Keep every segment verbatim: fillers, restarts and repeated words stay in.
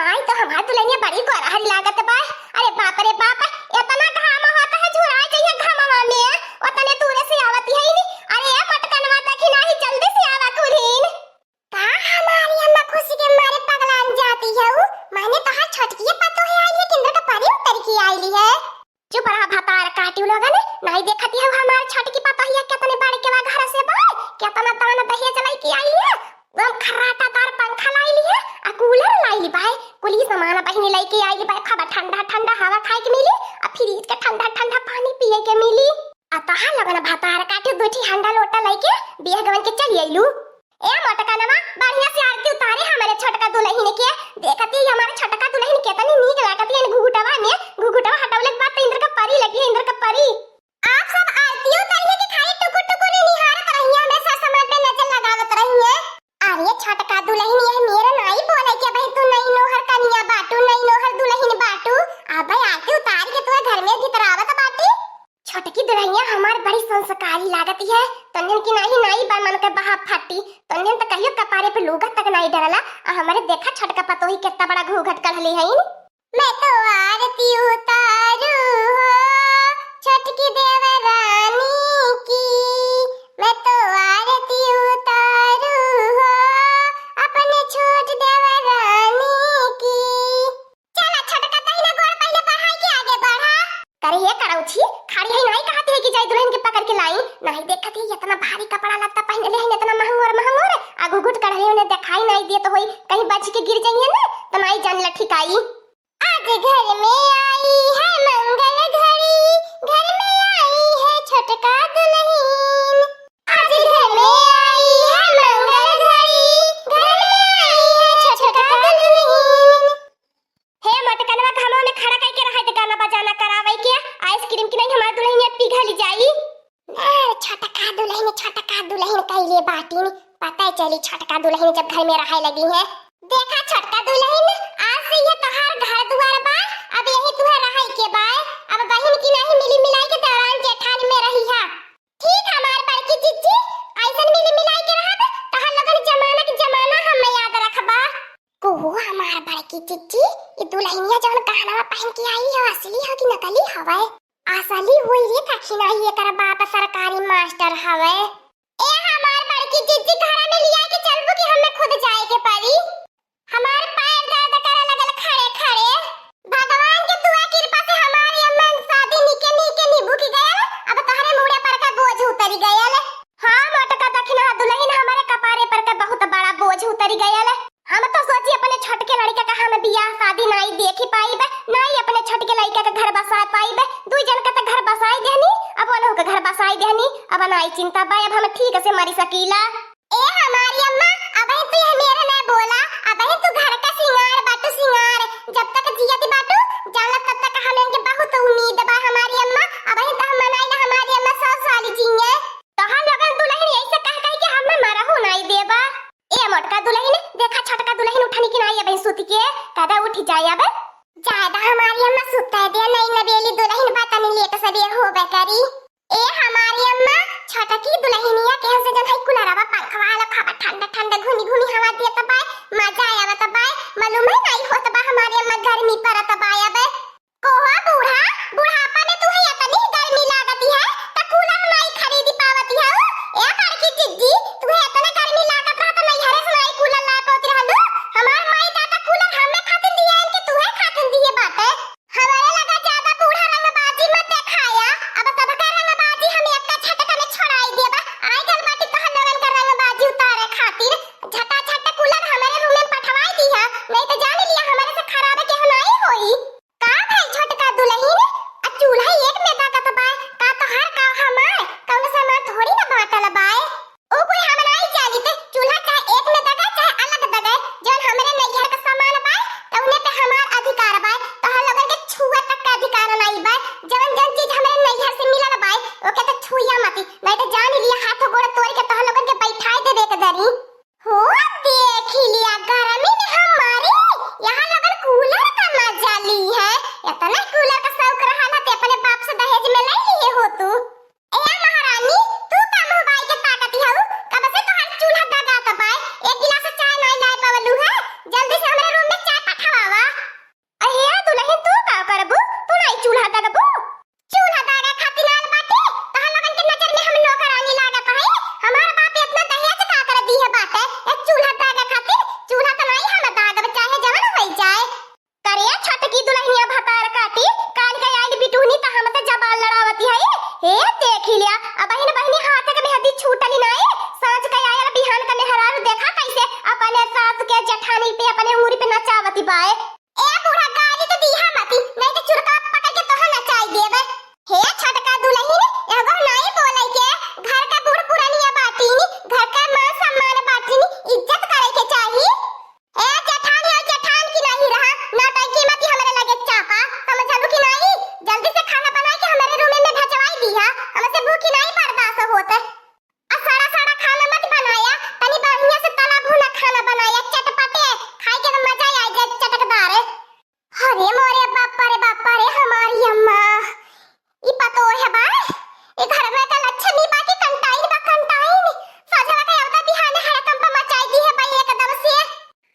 आई तो हमार दुलहिनिया बड़ी गोरहरी लागत बा। अरे बाप रे बाप, एतना घाम होत है, झुराइ जइहे घामवा में, ओतने दूरे से आवत है नी। अरे ए मोटकनवा, देखी नाही, जल्दी से आवा कुल्हिन। का हमारी अम्मा खुशी के मारे पगलान जाती है उ? माने तोहार छोटकी पतोह आइली है, कि इंद्र का परी उतर के आइली है? चुप रहा भतार काटिउ लोगन, नाही देखती है हमार छोटकी पतोहिया केतने बड़े के बा घर से बा, केतना दान दहेज लइके आइली है। एकदम खर्राटादार पंखा लाइली है, आ कूलर लाइली बा, कुली सामान बहिनी लइके आइली बा, खूब ठंडा ठंडा हवा खाए के मिली, आ फ्रिज के ठंडा ठंडा पानी पिए के मिली। आ तोहार लोगन भतार काटिउ दुइ ठी हंडा लोटा लइके बियाह गवन के चली अइलू। ए मोटकनवा, बढ़िया से आरती उतारे हमरे छोटका दुलहिन के। देखती ही हमरे छोटका दुलहिन केतनी नीक लागती है घुघुटवा में। घुघुटवा हटवले के बाद तो इंद्र का परी लगी है, इंद्र का परी। आप सब आरती उतारिए के खाली टुकुर टुकुर निहारत रहिए, हमरे सास समाज पे नजर लगावत रहिए। अरे छोटका दुलहिन, यह मेरे नाई बोले के भाई, तू नई नोहर कनिया बाटू, नई नोहर दुलहिन बाटू। अब भाई आरती उतार के तू घर में भीतर आवत बाटी। छोटकी दुलहिनिया हमार बड़ी संस्कारी लागती है, तन्हन की नाही नाई बा मन के बहा फटी, तन्हन त कहियो कपारे पे लूगा तक नाही डरला, आ हमरे देखा छोटका पतोही केतना बड़ा घूघट कढ़ले हईन। मैं तो आरती उतारू हो छोटकी देवरानी की, मैं तो आरती उतारू हो अपने छोट देवरानी की। चला छोटका दहिना गोड़ पहिले बढ़ाई के आगे बढ़ा। करे हे करौछी, खड़ी है नाही कहती है कि जाई दुलहिन के पकड़ के लाई। नाही देखत है एतना भारी कपड़ा लत्ता पहिनले है, एतना महंगोर महंगोर, आ घुघुट कढ़ले उन्हें देखाई नाही देत होई, कहीं बच के गिर जइहे ना, त नाही जान लठिकाई। आज घर में आई है मंगल घड़ी, घर में आई है छोटका दुलहिन। आज घर में आई है मंगल घड़ी, घर में आई है छोटका दुलहिन। हे मोटकनवा, घामवा में खड़ा कइके रहे त गाना बजाना करावे के, आइसक्रीम की नाही हमार दुलहिनिया पिघल जाई। ना, छोटका दुलहिन, छोटका दुलहिन कइले बाटिन, पता चली छोटका दुलहिन जब घर में रहे लगी है। देखा छोटका दुलहिन, आज से ये तोहार घर दुआर बा, अब यही तुहे रहे के बा। अब बहिन की नाही मिली मिलाई के दरान जेठान में रही है। ठीक हमार बड़की जिज्जी, ऐसन मिली मिलाई के रहब, तोहर लोगन जमाना के जमाना हम याद रखबा। कोहो हमार बड़की जिज्जी, ई दुलहिनिया जौन गहनवा पहिन के आई है, असली है कि नकली हवे? असली होई रे, कखी नाही एकर बाप सरकारी मास्टर हवे। ए हमार बड़की जिज्जी, घरा में लिया के चलबू कि हमें खुद जाए के पड़ी? हमार पैर दर्द करे लगल खड़े खड़े। भगवान के दुआ कृपा से हमारी अम्मा शादी नीके नीके निभुक गयल, अब तोहरे मूड़े पर का बोझ उतरी गयल। हाँ मोटका दखिनहा दुलहिन, हमारे कपारे पर का बहुत बड़ा बोझ उतरी गयल। हम तो सोची अपने छोटके लड़का का हम बियाह शादी नाई देखी पाइब, नाई अपने छोटके लड़का का घर बसा पाइब। दुई जन का तो घर बसाई देहनी, अब ओनहु का घर बसाई देहनी, अब नाई चिंता बा, अब हम ठीक से मरी सकीला। ए हमारी अम्मा, अबही तू यह मेरे ना बोला, अबही तू घर का सिंगार बाटू सिंगार, जब तक जियत बाटू, जानत तब तक हम इनके बहुत उम्मीद बा हमारी अम्मा, अबही तो हम मनाई ना हमारी अम्मा सौ साल जिए। तोहार लोगन दुलहिन यही से कह कह के हमें मरहू नाई देबा। ए मोटका दुलहिन, देखा छोटका दुलहिन उठनी की नाई अबही सुत के, कदा उठ जाए अब। ज्यादा हमारी अम्मा सुते दे, नई नवेली दुलहिन बा, तनी लेट सबेर होबे करी। ए हमारी अम्मा, छोटकी दुलहिनिया के से जन है कुलरवा पंखवा वाला खावा ठंडा ठंडा घूमी घूमी हवा देत बा, मजा आवत बा, मालूम है नाई होत बा हमारी अम्मा गर्मी परत बा अब। कोहो बूढ़ा, बुढ़ापा में तू है इतनी गर्मी लागती है, त कूलर नाई खरीदी पावती है। ए बड़की जिज्जी, तू है इतना गर्मी लागत रहा त नैहरे से नाई कूलर ला पावती रहलू। हमार माई दादा कूलर हमें खातिर दिए, इनके तू है खातिर दिए बाटे। हमरे लगा ज्यादा बूढ़ा रंगबाजी मत देखाया, अब सबका रंगबाजी हम एक झटका में छोड़ाई देबा। आइ गल बाटी तोहर लोगन का रंगबाजी उतारे खातिर। झटा झट कूलर हमरे रूम में पठवाई दिहा, नहीं तो जा अपने उंगरी पे नचावती बाय। ए बूढ़ा, गाली तो दीहा मती, नहीं तो चुरका पकड़ के तोहा नचाई देबे। हे छोटका दुलहिन, एगो नाई बोले के, घर का बूढ़ पुरानिया बाटिन, घर का मान सम्मान बाटिन, इज्जत करे के चाही। ए जेठान, ए जेठान की नाई रहा, नौटंकी मती हमरे लगे चापा, समझलू कि नाई? जल्दी से खाना बनाई के हमरे रूम में भेजवाई दीहा, हमसे भूखी नाई बर्दाश्त होत। आ सड़ा सड़ा खाना मत बनाया, तनी बढ़िया से तला भुना खाना बनाया, चटपटे, खाए के तो मजा ही आ जाए, चटकदार। अरे मोरे बापा रे, बापा रे, हमारी अम्मा, ई पतोह बा, ई घर में तो लक्ष्मी बा कि कंटाइन बा, कंटाइन। सजवा के अवता बिहाने हड़कंप मचाई दी है बा एकदम से।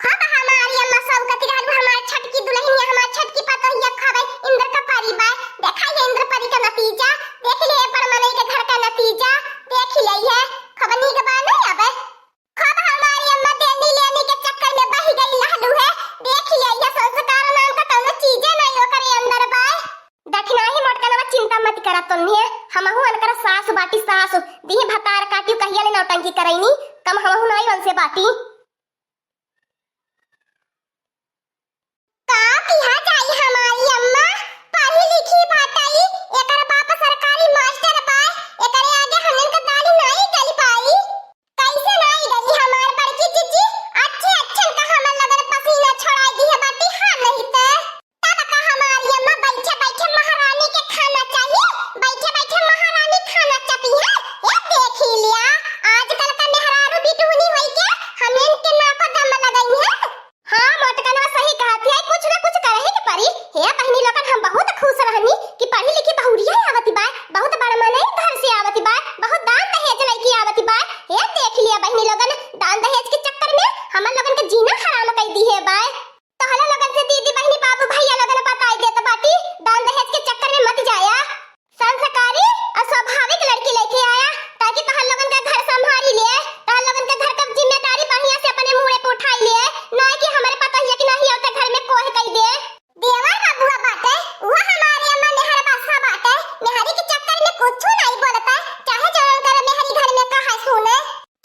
खब हमारी अम्मा सौगति रहलू, हमार छटकी दुलहिनिया, हमार छटकी पतोहिया खबे इंद्र का परी बा। देखा ये इंद्र परी का नतीजा, देख ले बड़ मनई के घर का नतीजा, देख ले ये खब नीक बा नहीं अब। खब हमारी अम्मा देनी लेनी के चक्कर में बही गई लहलू है, देख ले ये संस्कार नाम का कौनो चीजे नहीं ओकरे अंदर बा। दखिनाही मोटकनवा चिंता मत करा तोन्हे, हमहू अनकर सास बाटी सास, दिहे भतार काटियो कहिया ले नौटंकी करैनी, कम हमहू नाई उनसे बाटी। का किहा जाई हमारी अम्मा, पढ़ी लिखी बाटई, एकर बाप सरकारी मास्टर बा, एकरे आगे हमन के दाढ़ी नाई गल पाई। कैसे नाई गली हमार बड़की जीजी, अच्छे अच्छन का हमन लगन पसीना छोड़ाई दिहे बाटी, हाँ नहीं ते। तब का हमारी अम्मा बैठे बैठे महारानी के खाना चाहिए, बैठे बैठे महारानी खाना चपी है, ये देखी लिया, आजकल का मेहरारू बिटूनी होई के हमन के नाको दम लगई है। हाँ, मोटकनवा सही कहत है, कुछ ना कुछ करही के परी। हे बहिनी लोगन, हम बहुत खुश रहनी कि पढ़ी लिखी बहुरिया आवती बाय, बहुत बड़ मनई घर से आवती बाय, बहुत दान दहेज लइके आवती बाय। हे देख लिया बहिनी लोगन, दान दहेज के चक्कर में हमन लोगन के जीना हराम कई दी है बाय। तोहला लोगन से दीदी, बहिनी, बाबू, भैया लोगन बताई देत बाटी, दान दहेज के चक्कर में मत जाया। संस्कारी और स्वाभाविक लड़की लेके आया, ताकि तोहर लोगन का घर संभाली ले, तोहर लोगन का घर का जिम्मेदारी बढ़िया से अपने मुड़े पे उठाई ले, ना कि हमरे पतोहिया की नहीं होते घर में कोह कई दे। देवर बबुआ बाटे, वो हमारे अम्मा मेहर बासा बाटे, मेहरी के चक्कर में कुछ नहीं बोलता, चाहे जौन करे मेहरी घर में कहा सुने।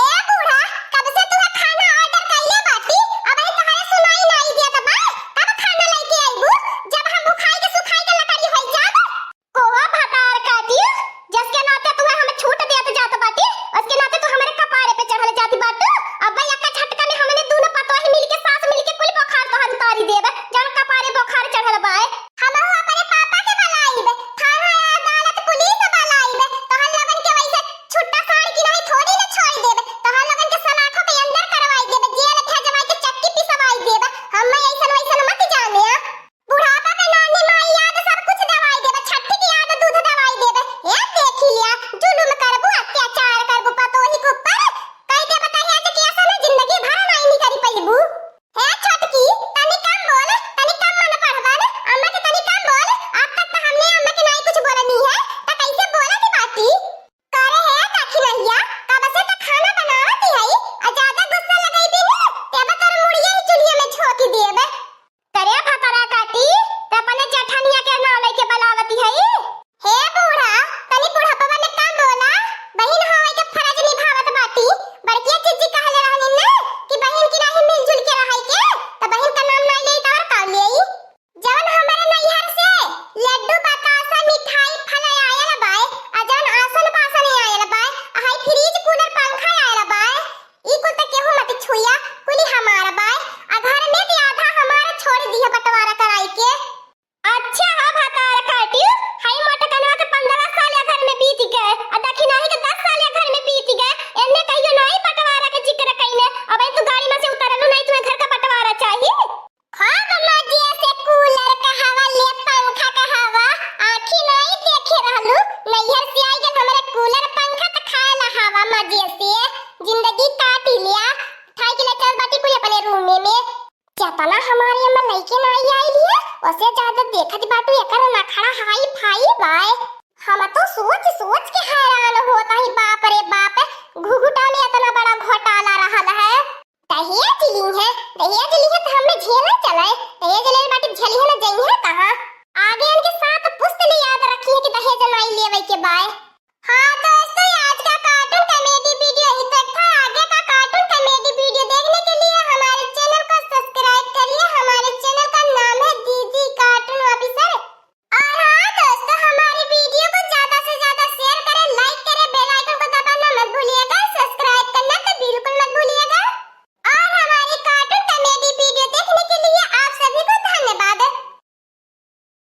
ए बूढ़ा, कब से तुहे खाना order कइले बाटी, अबही तोहरे सुनाई नाई देत बा, कब खाना लइके अइबू, जब हम भुखाई के सुखाई के लकड़ी होई जाब? कोहा भतार काटी, जसके नाते तुहे हम छूट देत जात बाटी, उसके नाते तू हमरे कपारे पे चढ़ल जात बाटू। अब एक्का झटका में हमने दूनो पतोही मिलके, सास मिलके कुल बोखार तोहर उतारी देब, जौन कपारे बोखार चढ़ल बाए। हमहू अपने पापा के बलाइब, थाना अदालत पुलिस बलाइब, तोहर लोगन के वैसे छुट्टा साड़ की नहीं थोड़ी न छोड़ देब, तोहर लोगन के सलाखों के अंदर करवाई देब, जेल भेजवाई के चक्की पिसवाई देब। हम ऐसन वैसन मत जाने। बुढ़ापा के नानी माई याद सब कुछ दवाई देबे, छठी के याद दूध दवाई देबे। ए देखी लिया, जुलुम करबू, अत्याचार करबू पतोही के ऊपर, कई देबे दहेज के ऐसा ना जिंदगी भर नाई निकरी पइबू। हे छोटकी, तनी कम बोल, तनी कम मन पढ़बन, अम्मा के तनी कम बोल, अब तक तो हमने अम्मा के नाई कुछ बोलनी है, त कैसे बोलत बाटी? करे हे दखिनहिया, कब से त खाना बनावत ही हई, आ ज्यादा गुस्सा लगई भी ना, तेबे तोर मुड़िया ही चुल्हिया में झोंकी देबे। करे भतरा काटी, त अपने जेठनिया के नाव लइके बलावती हई। हे बूढ़ा, तनी बुढ़ापवा में कम बोला, बहिन होवे के फर्ज निभावत बाटी। बड़किया जीजी कहले रहनी ना कि बहिन की नाही मिलजुल के रहई के, त बहिन का नाम नाई लेई त और का लेई? जवन हमरे नैहर से लड्डू बतासा मिठाई फल आयल बाय, आ जवन आसन बासन आयल बाय, आ हाई फ्रिज कूलर पंखा आयल बाय, ई कुल त केहू मत छुइया, कुली हमार बाय। आ घर में भी आधा हमार छोड़ दिहे बंटवारा कराई के। अच्छा हा भतार काटी, हाई मोटकनवा के पन्द्रह साल या घर में बीत गए, आ दखिनाही के दस साल या घर में बीत गए, एन्ने कहियो नाई बंटवारा के जिक्र कइने। अबे तू गाड़ी में से उतरलू नाई, तुहे घर का बंटवारा चाही। खूब मजे से कूलर का हवा ले, पंखा का हवा, आँखी नाई देखे रहलू। नैहर से आई गल हमरे कूलर पंखा त खाए ला हवा मजे से। जिंदगी काटी लिया। ठाई के ले चल बाटी कुल अपने रूम में। केतना हमारी अम्मा लइके नाई आई लिया, ओसे ज्यादा देखत बाटू एकर नखड़ा हाई फाई बाय। हम तो सोच सोच के हैरान होत हई, बाप रे बाप, घुघुटा में इतना बड़ा घोटाला रहल है। दहेज ली है, दहेज ली है तो हमें झेला चलाए, दहेज ले